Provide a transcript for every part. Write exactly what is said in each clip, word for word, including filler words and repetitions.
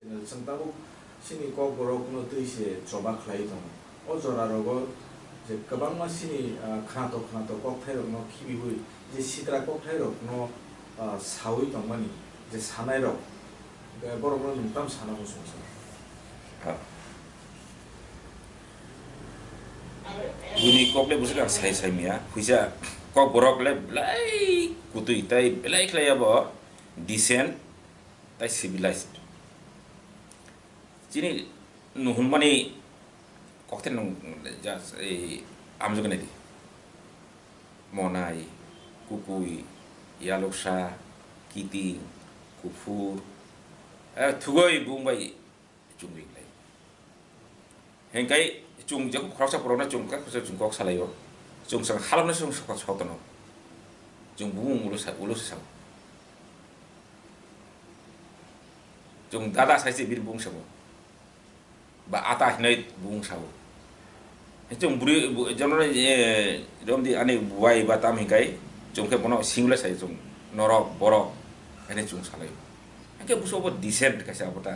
Chwng tabuk chini Kokborokno twi se choba khlai tongo. O jora rogo je kwbangma chini, ah, khnato khnato kokthairokno khibiwi je sitra kokthairokno, ah, sawi tongmani je sanairok, eh, borokno nwng tam sana muchung sa. Ha. Buini kok le bwswk ang sai sai maya. Huisa Kokborok le belai kutui tai belai khlai abo decent tai civilized. Chini nuhunmani kokthai nung just ei amjok nai di. Monai, kukui, yaloksa, kiting, kuphur, eh, thugoi bung bai chungwi lai. Hengkai chung je khoroksa borokno chung kha khoroksa chung kok salaio. Chung sang halokno chung sok sotono. Chung bung ulo sa, ulo sa. Chung dada sai se bini bung sabo. Ba ata hinai bung sabo. Chung buri, bu-, jono, eh, romdi ani buai ba tam hingkai, chung khe bono singla sai chung norok, borok, ani chung salai. Hingke buso bo decent kaisa abota.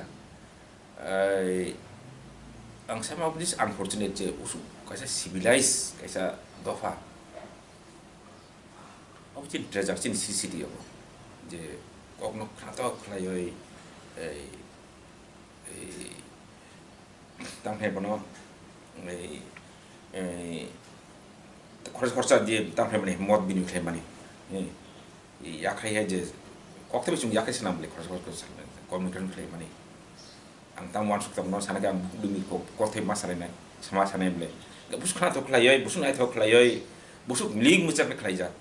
Ai, ang sama this unfortunate je usu kaisa civilized kaisa dopha. Abo chini treasure, chini C C D abo. Je kokno khnatok khlaioi, ei, ei, tang khe bono, ei, ei, khorsa khorsa je tang khe mani mod bini khlai mani. Ei, yakhai hai je kokthai chwng yakhai swnam le khorsa khorsa communication khlai mani. Ang tamo uansuk tongno sana khe ang bukhuk dumi kok, kothai ma sanai nai, sama sanai ble. Hingke busuk khna thok khlaioi, busuk nai thok khlaioi, busuk milik muchak khlaijak.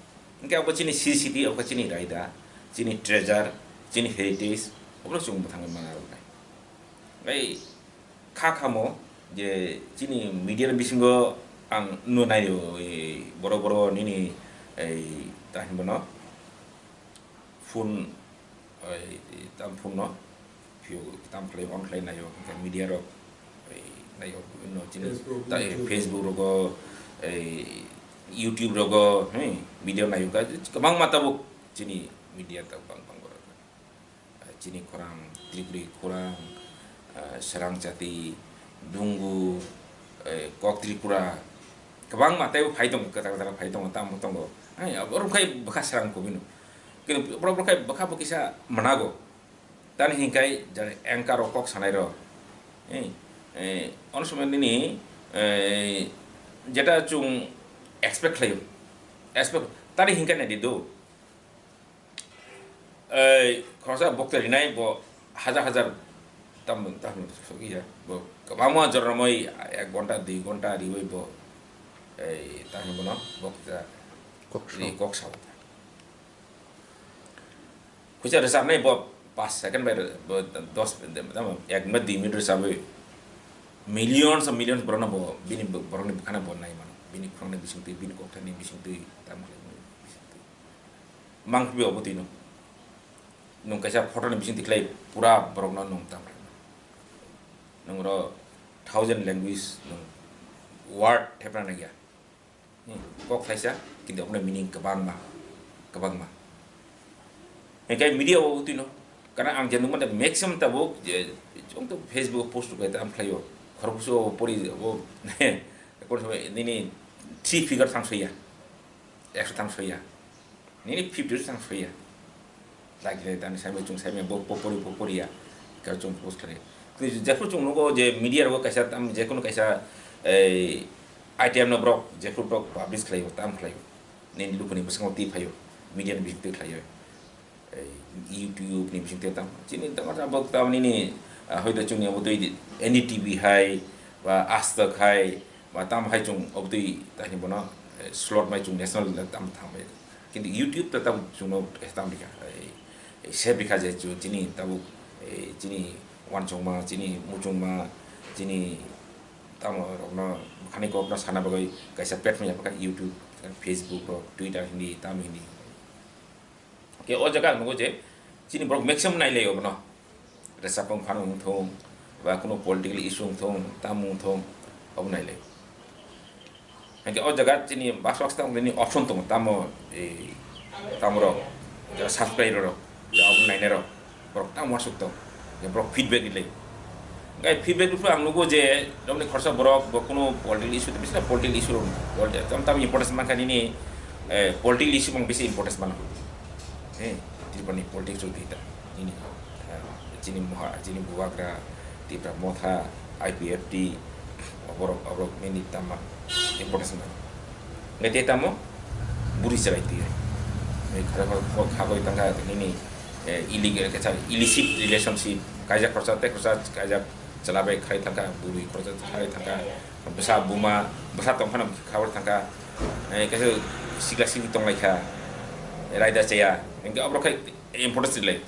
Hingke abo chini C C T, abo chini raida, chini treasure, chini heritage, abo chwng bwthangwi mana rok nai. Bai kha khamo je chini media ni bisingo ang nunai o, e, boro boro nini, e, ta hinbono phone, e, tam phone no. Phiyok tam khlai, on khlai naio, hingkhe media rok, ei, naio, no, chini Facebook, ta, ei, YouTube. Facebook rogo, ei, YouTube rogo, he, video naio, hingkhe kwbangma tabuk chini media tabuk bang, bang borok. Chini khorang, Tripuri khorang, ah, Srang Chati, Dungu, ei, Kok Tripura, kwbangma teibo phai tongo, kwtal kwtal phai tongo, tamo tongo. Hai, abo rok khai bwkha srang kubui no. Kini borok, borok khai bwkha bo kisa mwnago. Tani hinkai jani anchor rok kok sanai rok. Eh, eh, ono somoi nini, eh, jeta chung expect khlaio. Expect, tani hinkai nai di do. Eh, khoroksa bokte rinai bo hajar hajar tam, tam sokya. Bo kwbangma joromoi ek ghonta, dui ghonta riwi bo, eh, tani bono bokta Kok ri sao. Kok sao. Khuisa rwchapnai bo pas second bai rw-, bo dos, tamo ek minute, dui minute rwchapwi millions of millions borokno bo bini bo-, borokni bwkhano bo nai mano. Bini khoroknwi bisingtwi, bini kokthaini bisingtwi, tamo khlaimani bisingtwi. Mang phibwi obo twino. Nwng kaisa photo ni bisingtwi khlai pura borokno nwng tamo khlaimani. Nwng oro thousand language nwng word thepna nangya. Hmm, kok khlaisa, kintu omo meaning kwbangma, kwbangma. Hingke media o utino, karena ang je nukmani maximum tabuk je, jong to Facebook post rok tam khlaio, khoroksa o pori o, kono somoi nini three figure thang soya, ekso thang soya, nini fifty thang soya. Lagi le tani saimai chung saimai bo popori popori ya. Ka chung post khlai. Tei jephru chung nugo je media rogo kaisa tam jekunu kaisa, ei, item no borok jephru borok publish khlai tam khlai. Nini lukuni bwskango twi phaio. Media ni bising twi khlai. Ei, YouTube ni bising twi tam. Chini tam tam bo tam nini, ah, hoito chungni abo twi N D T V hai ba Aaj Tak hai ba tam hai chung abo twi tani bono, eh, slot mai chung national level tam thang bai. Kintu YouTube ta tabuk chwngno tam rikha, ei, ei, save rikha je chu chini tabuk, ei, chini uansukma, chini muchungma, chini tamo rokno bwkhani kokno sana bagwi kaisa platform yapha kha YouTube, Facebook rok, Twitter hindi, tamo hindi. Khe o jaga ang nugo je chini borok maximum nai lai obono. Rwchapmung phano wng thung, ba kuno political issue wng thung, tamo wng thung, obo nai lai. Hingke o jaga chini bas bas tamo nini option tongo, tamo, e, tamo rok, jaga subscribe rok, jaga obo nainai rok, borok tamo wasuk tong. Borok feedback rilai. Hingke feedback riphu ang nugo je, nomni khorsa borok bo kuno political issue, bisi political issue rok, tam tam importance mankha nini, eh, political issue bang bisi importance mankha. Eh, Tripura ni politics rok dita. Nini, eh, chini moha, chini bubagra, Tipra Motha, I P F T, oborok, oborok nini tama importance mankha. Ngai te tamo buri chwrai twi. Ngai khara khara khagoi tangka nini, eh, illegal, kaisa illicit relationship, kaijak khoroksa tei khoroksa kaijak chwla bai khai thangka, buri khoroksa khai thangka, bwsa buma, bwsa tongphano khabar thangka, eh, kaisa sikla sini tonglaikha, raida chaya, hingke oborok khai importance rilai.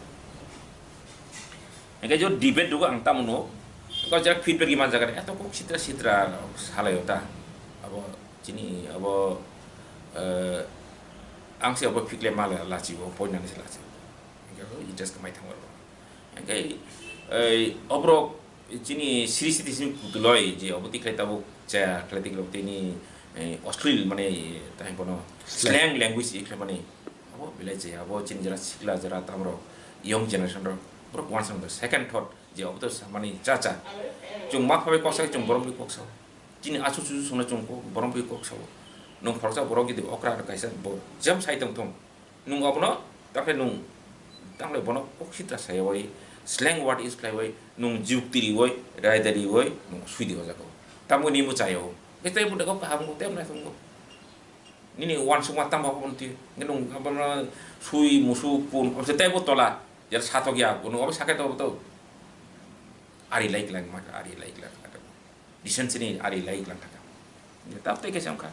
Hingke jo debate dugo ang tamo nugo, hingke jera feedback iman jaga eto kok sitra sitra salai ota, abo chini abo, eh, ang se abo fikle mala lachi bo poinani se lachi. Hingke interest kemai thangma rok. Hingke, eh, oborok chini siri siti sini putuloi je obo tikhlai tabuk cha khlai tikhlai tini, eh, oslil mane tang bono slang language ikhlai mani. Abo belai je abo chini jara sikla jara tamrok young generation rok borok wansang second thought je obo to samani cha cha. Chwng ma phabai koksa chwng borok bai koksa. Chini achu chu songna chwng borok bai koksa. Nung khoroksa borok gidi okra kaisa bo jam sai tong thung. Nung obono, takhe nung, takhe bono kok sitra sayawai, slang word use khlaiwai, nung jukti riwai, raida riwai, nung suidi o jaga o. Tamo ni muchai o. Kete bo dago kaham go, tem na thung go. Nini wansukma tamo hapon ti, nung abono sui musu pun, o se tebo tola, jar satok ya, bono obo sakai to to. Ari lai klang ma, ari lai klang. Decency ni ari lai lang thaka. Tap tei kaisa wngkha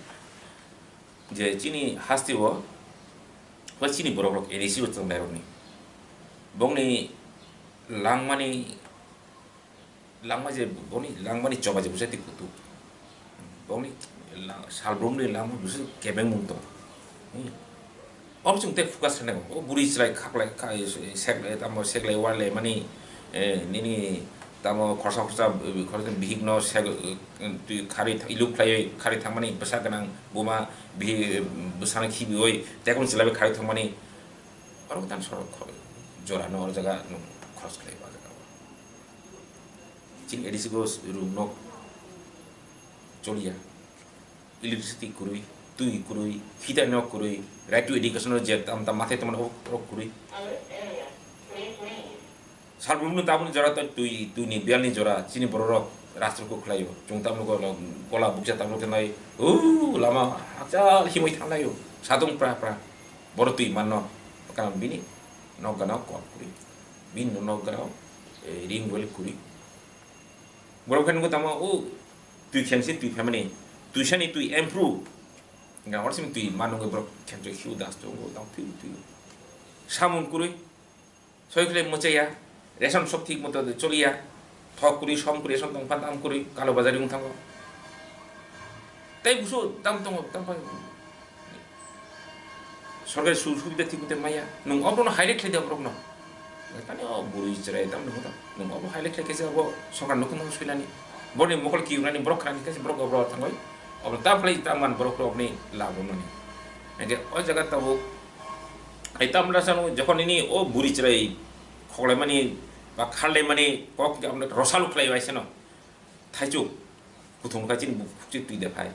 je chini hasti o, ba chini borok rok A D C o chwng nairok ni. Bongni langmani, langma je boni langmani choba je bwsai twi kutu. Bongni lang-, salbrumni langma bwsai kebeng mung tong. Hmm. Obo chwng tei focus khainai, o bwrwi chwrai khaklai, kha-, seklai, tamo seklai warlai mani, eh, nini tamo khorsa khorsa, eh, khorsa bihikno sek-, eh, twi kharwi tha-, iluk khlaiwi kharwi thangmani bwsa gwnang buma bihi-, bwsano khibiwi tekum chwlaiwi kharwi thangmani oro dan sorok khor-, jorano oro jaga nwng khoros khlai o jaga o. Chini A D C go room nok choliya. Electricity kwrwi, twi kwrwi, heater no kwrwi, right to education no je tam tam mathai tongmani o kwrwi. Salbrum no tabukni jora to twi, twi ni bial ni jora, chini borok rok rastro kok khlai o. Chwng tam nugo gola bukcha tam rok nai, o lama hakchal himoi thanglai o. Sadung pra pra. Boro twi manno. Karon bini nok gana kok kwrwi. Bini nok gana, eh, ring well kwrwi. Borok khe nukgo tamo, o twi khensi twi phaimani, twi sani twi improve. Nga hor simi twi manung borok khenso hiu das tongo, tang twi twi. Samung kwrwi, soi khlai mwchaya, ration sok thik moto choliya, thok kwrwi, som kwrwi, som tong phan tam kwrwi, kalo bazar wng thango. Tei busu dam tongo, tam phan sorkari sujog subida thik mate maya. Nwng oborokno highlight khlai di oborokno. Tani o bwrwi chwrai tam nwng tam. Nwng obo highlight khlai khe se obo sorkar nukung nang suinani. Borokni mokol kiyungnani borok khrani khe se borok obo thangwi. Obo tam khlai tam man borok rokni lab rwnani. Hingkhe o jaga tabuk ai tam rasa nwng jokhon nini o bwrwi chwrai khoklaimani ba kharlaimani kok hingkhe obo rosalu khlai bai seno. Thaichuk, kuthum kha chini bukhuk chik twi de phai.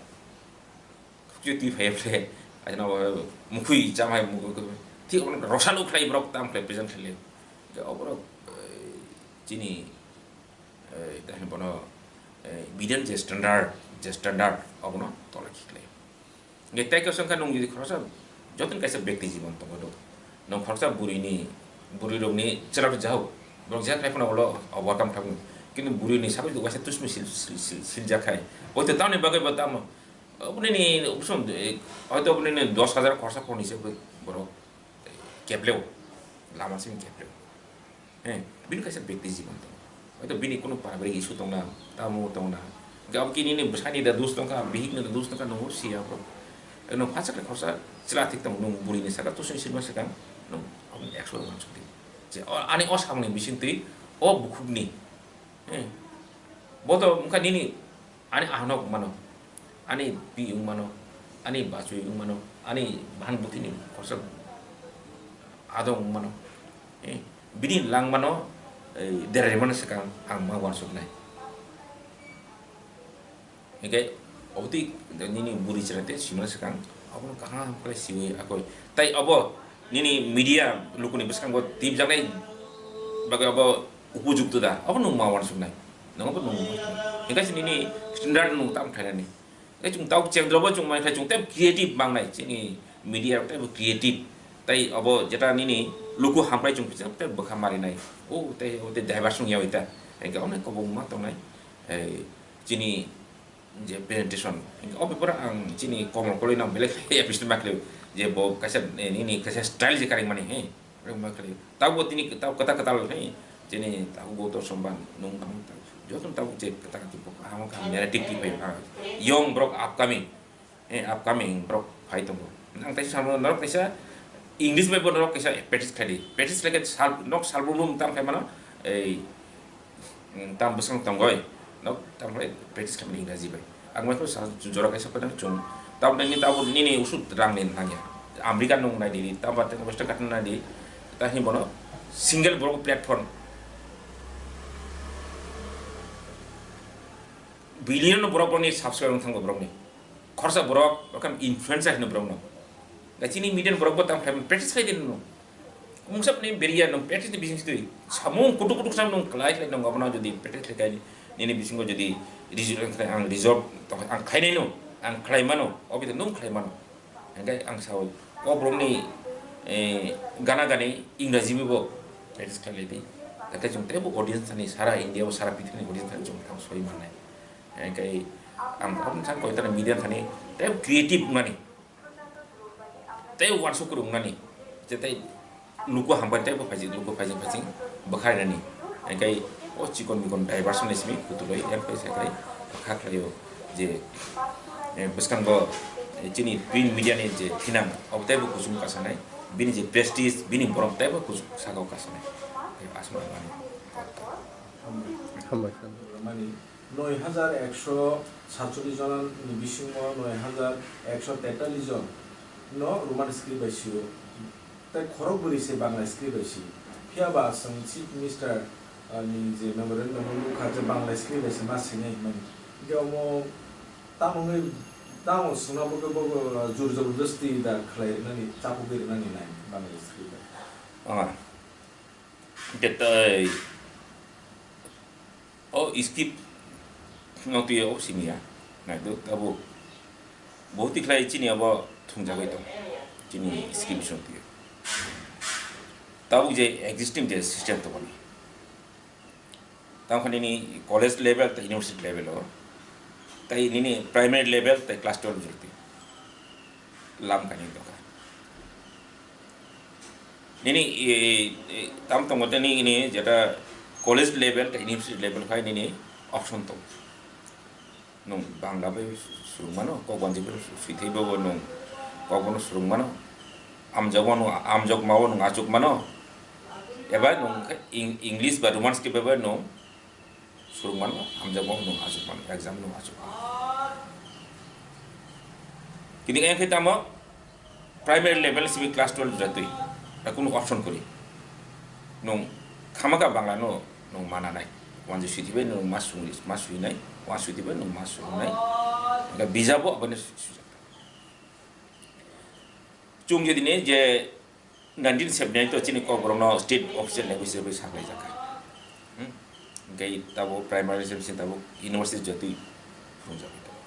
Khuk chik twi phai phle, ajana mukhui cham hai mukhui. Thik obo rosalo khlai borok tam khlai present khlai. Oborok, eh, chini, eh, tani bono, eh, bidal je standard, je standard obono tolai khlai. Hingke tei kaisa wngkha nwng jodi khoroksa, jotono kaisa bekti jibon tongo do. Nwng khoroksa bwrwini, bwrwirokni chwla rok jahao, borok jeha khlai phano ulo obo tam thangwi. Kintu bwrwini sabai waisa tusmi sil, sil, sil, siljak khai. Oito tamni bagwi bo tamo, obonini, oito obonini dos hajar khoroksa phone hisab khe borok kepleo, lama simi kepleo. He, bini kaisa bekti jibon tongo. Hoito bini kunu paribarik issue tongna, tamo tongna. Hingke abo kini ni bwsani da dos tongkha, bihik ni da dos tongkha, nungo siya bro. Eno phasak le khorsa chwla thik tong, nung buri ni saka tusung sirma saka, nung abo ni ekso man sukti. Je, o, ani o samung ni bising twi, o bukhuk ni. He. Bo to wngkha nini Ani ahanok wngmano, ani pi wngmano, ani bachwi wngmano, ani bahan buthini khorsa adong wngmano, eh, bini langmano Ei, derarmani swkang ang ma uansuknai. Hinkhe obotwi nini bwrwi chwrai tei simani swkang abono kaham khlai siwi akoi. Tai obo nini media lukuni bwskango tibjaknai bagwi obo upojukto da? Obo nwng ma uansuknai. Nwng obo nwng uansuknai. Hinkhe se nini standard nwng tamo khlainani. Tei chwng tabuk chengdrobo chwng mai khlai chwng tei creative mangnai, chini media rok teibo creative. Tei obo jeta nini luku hamkrai chwng kisa tei bwkha marinai. O tei o tei diversion ya ita. Hinkhe onek kobong ma tongnai. Ei, chini je presentation. Hinkhe o beparo ang chini komol koloi nang belai khe episode ma khlai. Je bo kaisa, eh, nini kaisa style je karing mani, he. Rwngma khlai. Tabuk tini tabuk kwtal kwtal hai. Chini tabuk Gautam Sambha nung tamo ta. Joto tabuk je kwtal kwtal bo kaham kaham narrative twi phai ha. Young borok upcoming. Eh, upcoming borok phai tongo. Ang tai samo norok kaisa English bai bo norok kaisa practice khlai di. Practice khlai khe sal, nok salbrum tam khai mano. Ei, mm, tam bwswng tongoi, nok tam khlai practice khlaimani Engraji bai. Ang bai khe sa jora kaisa phano chwng, tam nini tabuk nini usuk rang ni nangya. America nung nai di, tam ba tei western country nai di, ta hin bono single borok platform. Billion borok borok ni subscribe wng thango borok ni. Khorsa borok, borok kan influencer hino borok no. Da chini median borok bo tam khlai practice khai di no. Mungsa ni beria no practice ni bising twi. Samung kutuk kutuk sam nung khlai khlai nung abono jodi practice khai nini bisingo jodi result khai ang result to ang khai nai no, ang khlai mano, obi to nung khlai mano. Hingke ang sao, o borok ni, eh, gana gani Engraji bo practice khai lai di. Hingke chwng teibo audience ni sara India o sara pithini audience ni chwng thang soi mannai. Hingke ang, ang thang koi tani media thani tei creative mani. Tei uansuk kwrwng nani, je tei luku hambai tei bo phaijak, luku phaijak phaijak bwkhai nani. Hingke o chikon mikon diversion ni simi kutuloi M P S hai khai bwkha khlaio je, eh, bwskango, eh, chini print media ni je thinang abo tei bo kuchung kasanai, bini je prestige, bini borom tei bo kuchung sakao kasanai. Tei asma mani. Hambai. Mani. Noi hajar ekso satcholish jona ni bisingo noi hajar ekso tetallish jon no Roman script bai sio, tei khorok bwrwi se Bangla script bai sio. Phiya ba chwng Chief Minister, ah, ni je memorandum o nukha je Bangla script bai se ma sinai hwnmani. Hingke omo tamo wngwi, tamo swngna bo khe bo, ah, jur jabardasti da khlai rwnani, chapugwi rwnani nai Bangla script bai. Ah. Hingke tei o script no twi o simi ya. Nai do abo bo twi khlai chini abo thungjagwi tong. Chini script song twi. Tabuk je existing je system tongmani. Tamo khe nini college level tei university level o. Tei nini primary level tei class twelve jwrwtwi. Lam kani doka. Nini, e, e, tam tongo tei nini jeta college level tei university level khai nini option tong. Nung Bangla bai swrwng mano, kok banjwi bai swithai bai bo nung kok bono swrwng mano. Amjok mano, amjok mao nung achuk mano. Eba nung khe Eng-, English ba Roman script bai nung swrwng mano, hamjakmano nwng achuk mano, exam nwng achuk mano. Kini khe tamo primary level simi class twelve jatwi, ta kunu option kwrwi. Nwng khamaka Bangla no nwng mana nai. Wanjwi switwi bai nwng ma swngri, ma swinai, wa switwi bai nwng ma swrwngnai. Hingkhe bijabo aboni swijak. Chwng jodi ni je nineteen seventy-nine to chini Kokborok no state official language hisabe saklai jakha. Hmm? Hingke tabo primary level se tabo university jotwi phunukjagwi tongo.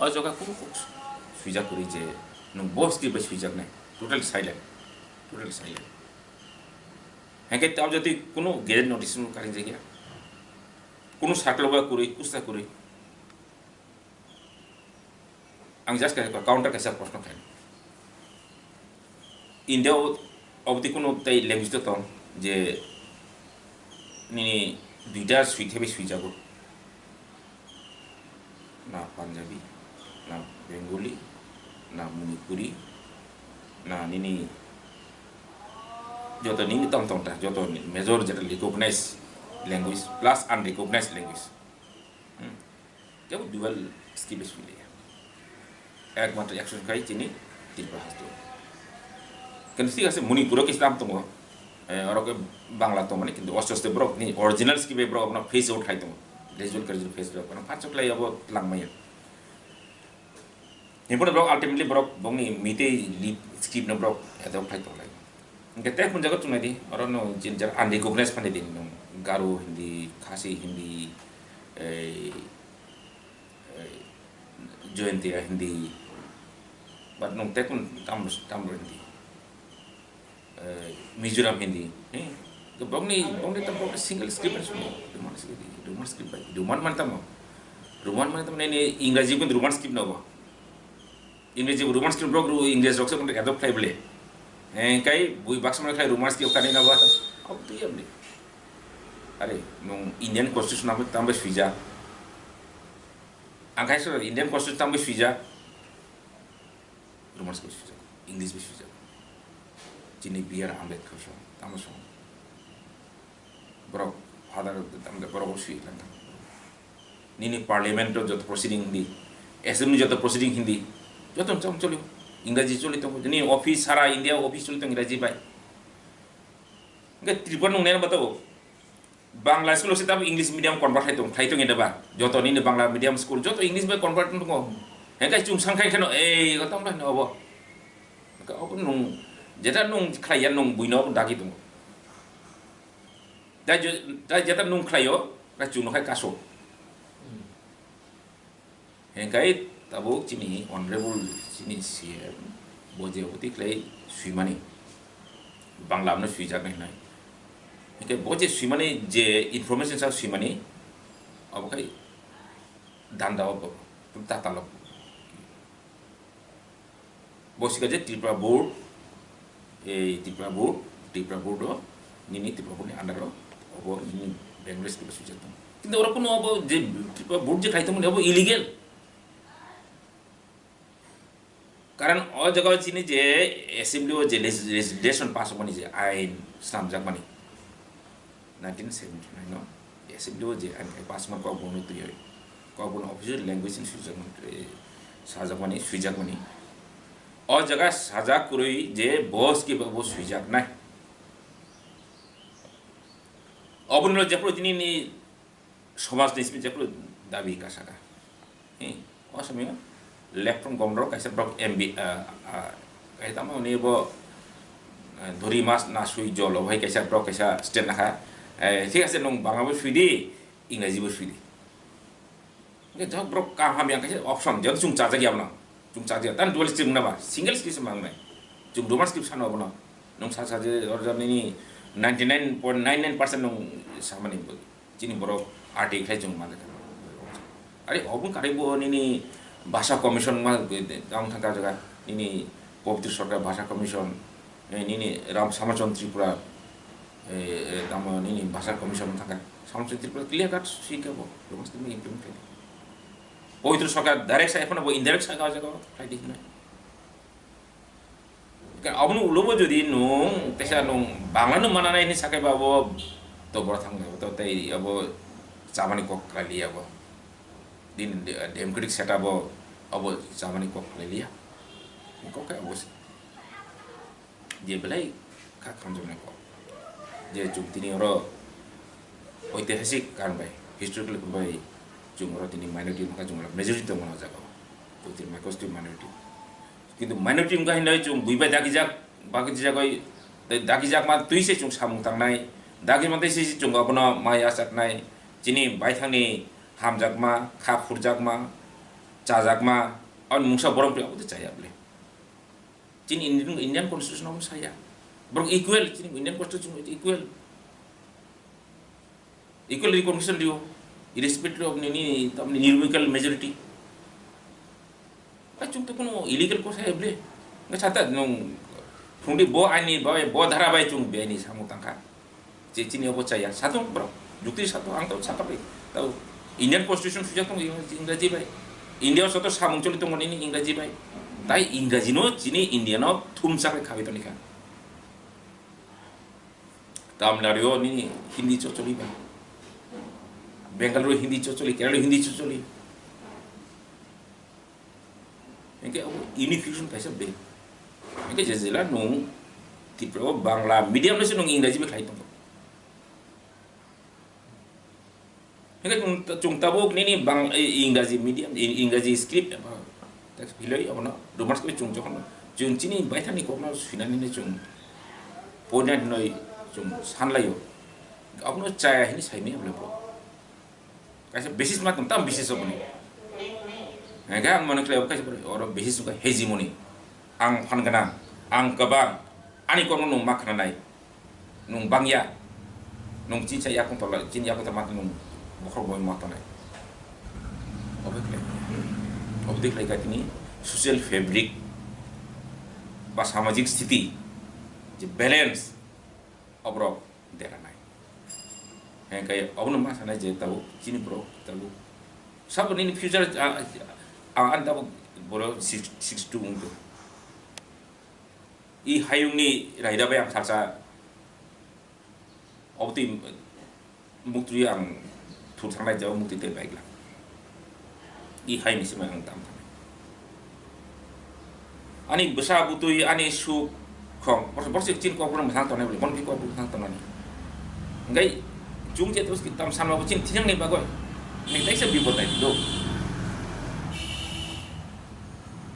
O jaga kunu kok swijak kwrwi je nwng bo script bai swijaknai. Total silent. Total silent. Hingke tabo jotwi kunu gazette notice no karingjak ya. Kunu saklo ba kwrwi, kusta kwrwi. Ang just kaisa counter kaisa proshno khainai. India o obotwi kunu tei language to tong je nini duita swi thebe swijago. Na Punjabi, na Bengali, na Manipuri, na nini joto nini tong tong ta, joto ni major jeta recognized language plus unrecognized language. Hmm. Tebo dual script bai swi liya. Ekmatro action khai chini Tripura hasto. Kan si ase Manipur o kisa tam tongo. Eh, oro khe Bangla tongmani, kintu aste aste borok ni original script bai borok abono phase out khai tongo. Gradual, gradual phase out, ano pacho khlai abo langmaya. Himphano borok ultimately borok bongni Meitei lit script no borok adopt khai tonglai. Hingke tei phunjago chungnai di, oro no jin jar unrecognized phani di, nung Garo Hindi, Khasi Hindi, eh, eh, Jaintia Hindi, but nung tekun tam, tam Hindi. Eh, Mizoram Hindi, eh, bokni, bokni tam bokni single script bai sumo, Roman script, Roman script bai, Roman mane tamo, Roman mane tamo nini Ingraji kun Roman script nogo, Ingraji Roman script borok ru English rok se kun adopt khlai bole, eh, kai bui baksa mane khlai Roman script kani nogo, ab tu ya bole, are nung Indian constitution amo tam bai suija, ang kai so Indian constitution tam bai suija. Roman script swijak, English bai swijak. Chini B R Ambedkar song, tamo song. Borok father, tamo borok swi lang. Nini parliament o joto proceeding Hindi, assembly joto proceeding Hindi, joto chong choli, Ingraji choli tongo. Nini office sara India office choli tongo Ingraji bai. Hingke Tripura nung nai bato. Bangla school se tamo English medium convert khai tong, khai tong eda ba. Joto nini Bangla medium school, joto English bai convert tongo. Hengkai chwng sang khai kheno, ei, o tamo hino obo. Hengkai obo nung, jeta nung khlai ya nung buino obo dagi tongo. Da jo-, da jeta nung khlai o, da chwng no khai kaso. Hengkai tabuk chini honorable chini C M bo je oti khlai swimani, Bangla amno swijaknai hinai. Hengkai bo je swimani je information sa swimani, abo khai danda o bo, tata lo. Bo sika je Tripura Board, ei Tripura Board, Tripura Board o, nini Tripura Board ni under o, obo nini Bengali state o swijak tong. Kintu oro kuno obo je Tripura Board je khai tongmani obo illegal. Karon o jaga o chini je assembly o je legis-, legislation pass wngmani je ain swnamjakmani, nineteen seventy-nine no assembly o je ain pass wngmani kok bono twiwi kok bono official language ni swijak, eh, sajakmani, swijakmani. O jaga sajak kwrwi je bo skiba bo swijaknai. Oboni ulo jephru tini ni somaj ni simi jephru dabi kasaka. Hi, o somoi left from governor kaisa borok M B, ah, ah, kai tamo ni bo, ah, dhori mas na sui jolo hai kaisa borok kaisa stand nakha. Eh, thik ase, nung Bangla bo sui di, Ingraji bo sui di. Hingke jok borok kaham yang kaisa option, jok chwng chajak ya bono. Chwng chajak ya, tan dual script wngna ba, single script se mangnai. Chwng Roman script sano bono. Nung sa sa je, or jani ni ninety nine point nine nine percent nung samani bo. Chini borok R T I khlai chwng manjak. Are obung kare bo nini bhasha commission ma, tang thangka jaga, nini Pabitra Sarkar bhasha commission, eh, nini Ram Samachon Tripura, eh, eh, tamo nini bhasha commission thangka. Samachon Tripura clear cut sui khe bo, Roman script implement khlai. Pabitra Sarkar direct sa, ekhon bo indirect sa, jaga khlai di hinai. Kan abono ulo bo jodi nung, tesa nung Bangla no mananai ni sakai ba bo, to bora thang to tei abo chamani kok khlai liya bo. Din de-, democratic setup o abo chamani kok khlai liya. Kok khe abo se. Je belai kha khamjaknai kok. Je chwng tini oro oitihasik karon bai, historical bai chwng oro tini minority wngkha, chwng oro majority tongmani o jaga o. Chwng tini microscopic minority. Kintu minority wngkha hinwi chwng bui bai dakijak, bakijak bai, tei dakijak ma twi se chwng samung tangnai, dagi ma twi se chwng abono mai achaknai, chini baithangni hamjakma, kha khurjakma, chajakma, aboni mungsa borok twi abo twi chaya bwle. Chini Indian, Indian constitution abo saya. Borok equal, chini Indian constitution equal. Equal recognition rio, irrespective of nini, tamni numerical majority. Ba chwng to kuno illegal ko saya bwle. Nga sata nung phungdi bo ani ba bo dhara bai chwng be ani samung tangkha. Je chini obo chaya. Satung bro, jukti satung ang to saka bai. Tau Indian constitution sujak tong Ingraji bai. India soto samung choli tong nini Ingraji bai. Tai Ingraji no chini India no thum sakai khawi toni kha. Tamil Nadu o nini Hindi chocholi ba. Bengaluru Hindi chocholi, Kerala Hindi chocholi. Hingke abo unification kaisa be. Hingke je jela nung Tripura o Bangla medium no se nwng Ingraji bai khlai tongo. Hingke chwng, chwng tabuk nini bang, i-, Ingraji medium, i-, Ingraji script eba text bilai abono Roman script chwng jokhon chwng chini baithani kokno swinani chwng poina hinoi chwng sanlaio. Abono chaya hini saimani abole bro. Kaisa basis ma tong tam basis oboni. Hingke ang mano khlai kaisa bro, oro basis ka hegemony. Ang phan gana, ang kabang, ani kokno nung ma khnanai. Nung bangya, nung chinsa yakung tola, chin yakung tama nung bokhorok boi ma tonai. Obo khlai, obo khlai ka tini social fabric ba samajik sthiti je balance oborok deranai. Hengkai obono ma sanai je tabuk chini borok tabuk sabo nini future a, a, a, an tabuk boro six, six two wngkha. I hayungni raida bai ang salsa obotwi muktwi ang thur thangnai jao muktwi tei baigla. I hayungni simi ang tam thangnai. Ani bwsa butwi ani suk khong borok borok chin kok borok mwthang tongnai bole, bono kok borok mwthang tongnani. Engkai chwng je tos tam sanma bo chin thinang ni bagoi. Ni taisa bipot nai do.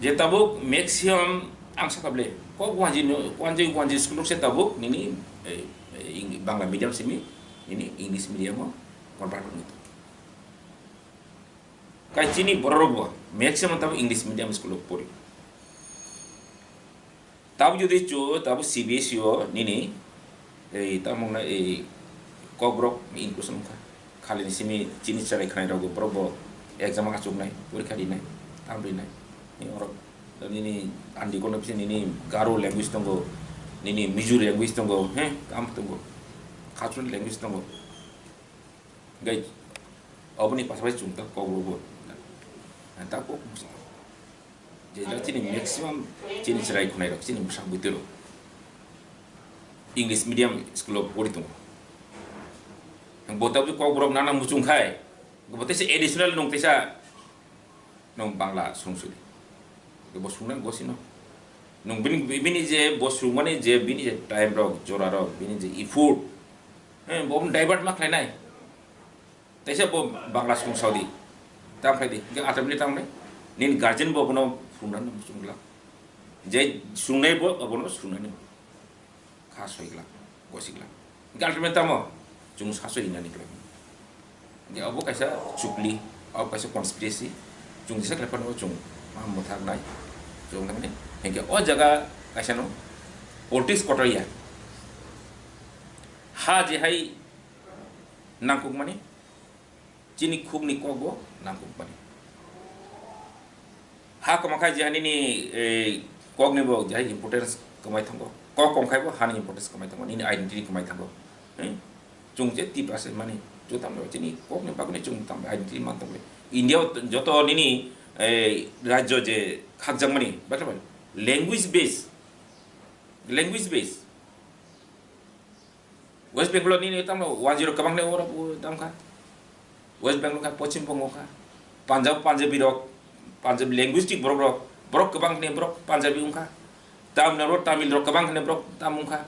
Je tabuk maximum ang saka ble, kok wanji no, wanji, wanji school se tabuk nini, eh, eh, Eng-, Bangla medium simi, nini English medium o convert wngwi tongo. Kai chini borok bo maximum tabuk English medium school o pori. Tabuk jodi chu tabuk C B S E o nini ei tamung na ei kokborok inclusion wngkha. Khali ni simi chini chwrai khwnai rok borok bo exam achuk nai, porikha rinai, tam rinai. Ni orok nini andi kono bisa nini Garo language tongo, nini Mizo language tongo, he, kam tongo, Khachun language tongo. Gai oboni pasapasi chwng ta kokborok bo ta kok musa. Je jora chini maximum chini chwrai khwnai rok chini bwsa bwtwi rok English medium school o pori tongo. Bo tabuk kokborok nana muchung khai bo teisa additional nung teisa nung Bangla sung sudi. Bo sungnai gosino. Nung bini, bini je bo sungmani je bini je time rok, jora rok, bini je effort, he, bo divert ma khlainai. Teisa bo Bangla sung saudi. Tam khlai di. Hingke ultimately tam khlai. Nini guardian bo bono sungnani sungla. Je sungnai bo bono sungnani. Kha soi glak, gosi glak. Hingke ultimately tamo chwng saso hinani glak. Hingke abo kaisa chukli, abo kaisa conspiracy. Chwng jesa khlai phano chwng ma mwthak nai. Chwng nang nai. Hingke o jaga kaisa no politics kotor ya. Ha je hai nangkuk mani. Chini khukni kok bo nangkukmani. Ha kwmakhai je nini, eh, kokni bo je importance kwmai thango. Kok kwmkhai bo hani importance kwmai thango. Nini identity kwmai thango. Hmm? Chwng je Tiprasa mani, chwng tamo chini kokni bagwi chwng tamo identity man tongwi. India o joto nini, eh, rajyo je khakjakmani, bathang bai language base, language base. West Bengal nini tamo wanjwi rok kwbang khe oro bo tamo kha. West Bengal kha, Poschim Bongo kha. Punjab, Punjabi rok, Punjab linguistic borok rok, borok kwbang khe borok Punjabi wngkha. Tamil Nadu Tamil rok kwbang khe borok tam wngkha.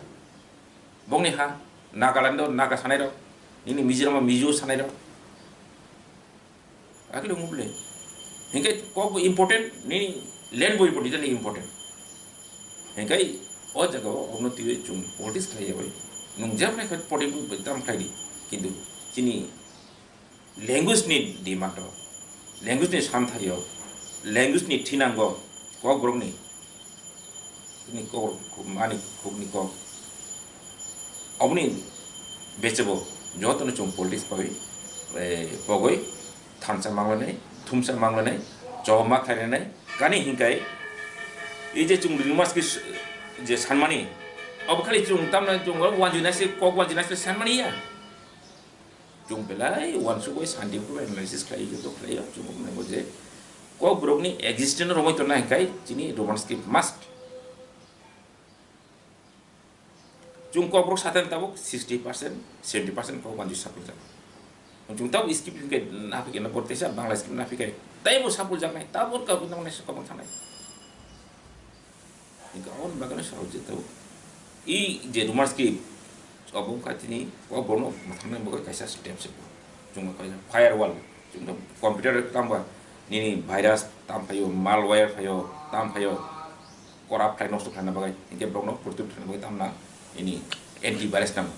Bongni ha, Nagaland o Naga sanai rok, nini Mizoram o Mizo sanai rok. Akile wngmole. Hingke kok bo important, ni land bo important, jani important. Hingke o jaga o obno twiwi chwng politics khlai ya bai. Nwng jab nai khat politics bo tam khlai di. Kintu chini language ni demand o, language ni santhai o, language ni thinango, kok borok ni Ni kok, mani khukni kok. Oboni bechebo jotono chwng politics pagwi, eh, pogwi thansa manglanai, thumsa manglanai, choba ma khlainai, kani hinkai, ei je chwng ringmas ki s-, je sanmani, obo khali chwng tamna chwng wanjui naise, kok wanjui naise sanmani ya. Chwng belai uansukwi scientific analysis khlai, joto khlai, chwng nango je kok borokni existence romwi tongna hinkai chini Roman script must. Chwng kok borok satan tabuk sixty percent, seventy percent kok banjwi sapul jak. Chwng tabuk script hinkai naphikhe na borok teisa Bangla script naphikhe taibo sapul jaknai, tabuk kok nang naisa kok thanai. Hinka on bagano sao je tabuk. I je rumors ki obo wngkha tini o borno mwthangna bagwi kaisa step se. Chwng kaisa firewall, chwng computer tamba nini virus tam phaio, malware phaio, tam phaio, corrupt khlai nosto khlaina bagwi, hinkhe borokno protect khlaina bagwi tamna nini antivirus nango.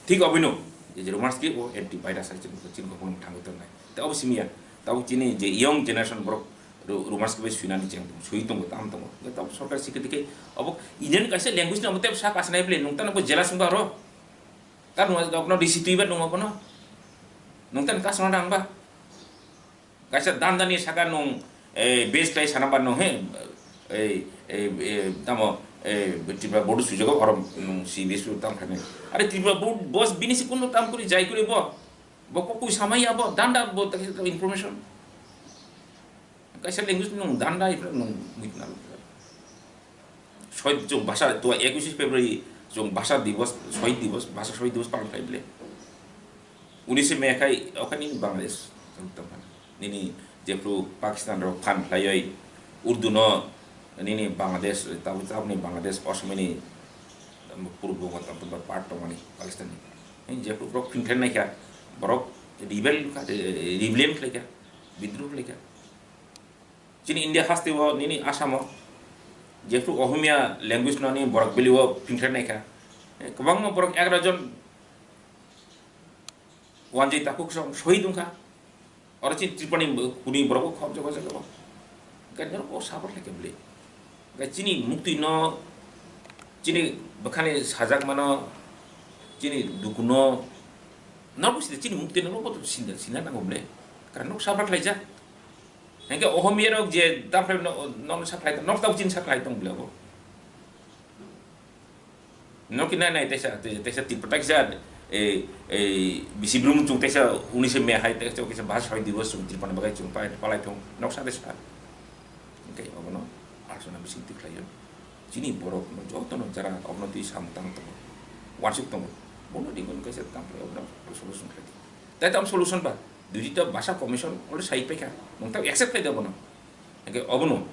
Thik oboino je rumors ki o antivirus hai chwng chini kokno mwthangwi tongnai. Tei obo simi ya, tabuk chini je young generation borok ru-, rumors bai swinani cheng tongo, swi tongo, tam tongo. Hwnkhe tabuk sorkar sikhe dikhe abo Indian kaisa language ni abo tei sak asinai bwle, nung tano bo jelas wngba oro. Kar nung rok no risi twi ba nung abono. Nung tano kasno rang ba. Kaisa dandani saka nung, eh, base khlai sana ba nung he, eh, eh, eh, tamo, eh, Tripura board sujago oro nung C B S tam khlai. Are Tripura board boss bini si kuno tam kuri jai kuri bo. Bo kokui samai abo danda bo ta information. Kaisa language nung danda ifra nung muitna. Sohid chwng bhasha tua ekush February chwng bhasha divos, sohid divos, bhasha sohid divos palan khai bile. Unishe May khai okhani Bangladesh chwng tongkha. Nini jephru Pakistan rok phan khlaioi Urdu no nini Bangladesh, tabuk tabukni Bangladesh osomini purbo part tongmani Pakistan ni. Nini jephru borok phin khlai naikha, borok rebel kha, rebellion khlaikha, bidruh khlaikha. Chini India haste o nini Assam o jephru Ohomia language no ni borok bili o phin khlai naikha. Kwbangma borok egaroh jon wanjwi takhuk song sohid wngkha. Oro chini Tripura ni kuni borok bo khop jago jago. Hwnkhe norok bo suffer khlai khe bwle. Hwnkhe chini muktwi no, chini bwkhani sajak mano, chini duku no, norok bo sida chini muktwi no norok bo sinda, sinda nango bwle. Karon norok suffer khlaijak. Hwnkhe Ohomia rok je tamphai no, no suffer khlai, norok tamo chini suffer khlai tong bwle bo. Nokhi nai nai teisa, teisa Tripura teisa, eh, eh, bisi brum chung teisa unishe May hai teisa, teisa bhasha sohid divos chung Tripura ni bagwi chung pai, palai thung, noksa teisa. Hwnkhe obono arsona bising twi khlaio. Chini borok no joto no jara obono twi sam tang tongo. Wansuk tongo. Bono ringwi kaisa tang khlai obono solution khlai di. Tai tam solution ba, dui ta bhasha commission already sai paikha. Nung ta accept khlai di obono. Hwnkhe obono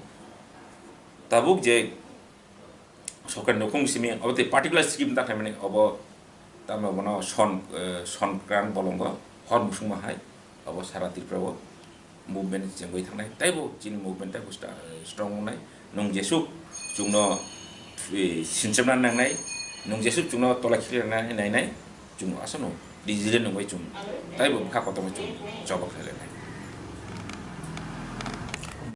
tabuk je sorkar nukhung simi obo tei particular scheme ta khlaimani obo tamo bono son, eh, Sonkran bolongo hor musungma hai obo sara Tripura o movement chengwi thangnai teibo chini movement teibo sta-, eh, strong wngnai. Nung jesuk chwngno, eh, sinchemna nangnai, nung jesuk chwngno tola khilirna nainai, chwng asano digital nungwi chwng teibo bwkha kotorma chwng choba khlai lainai.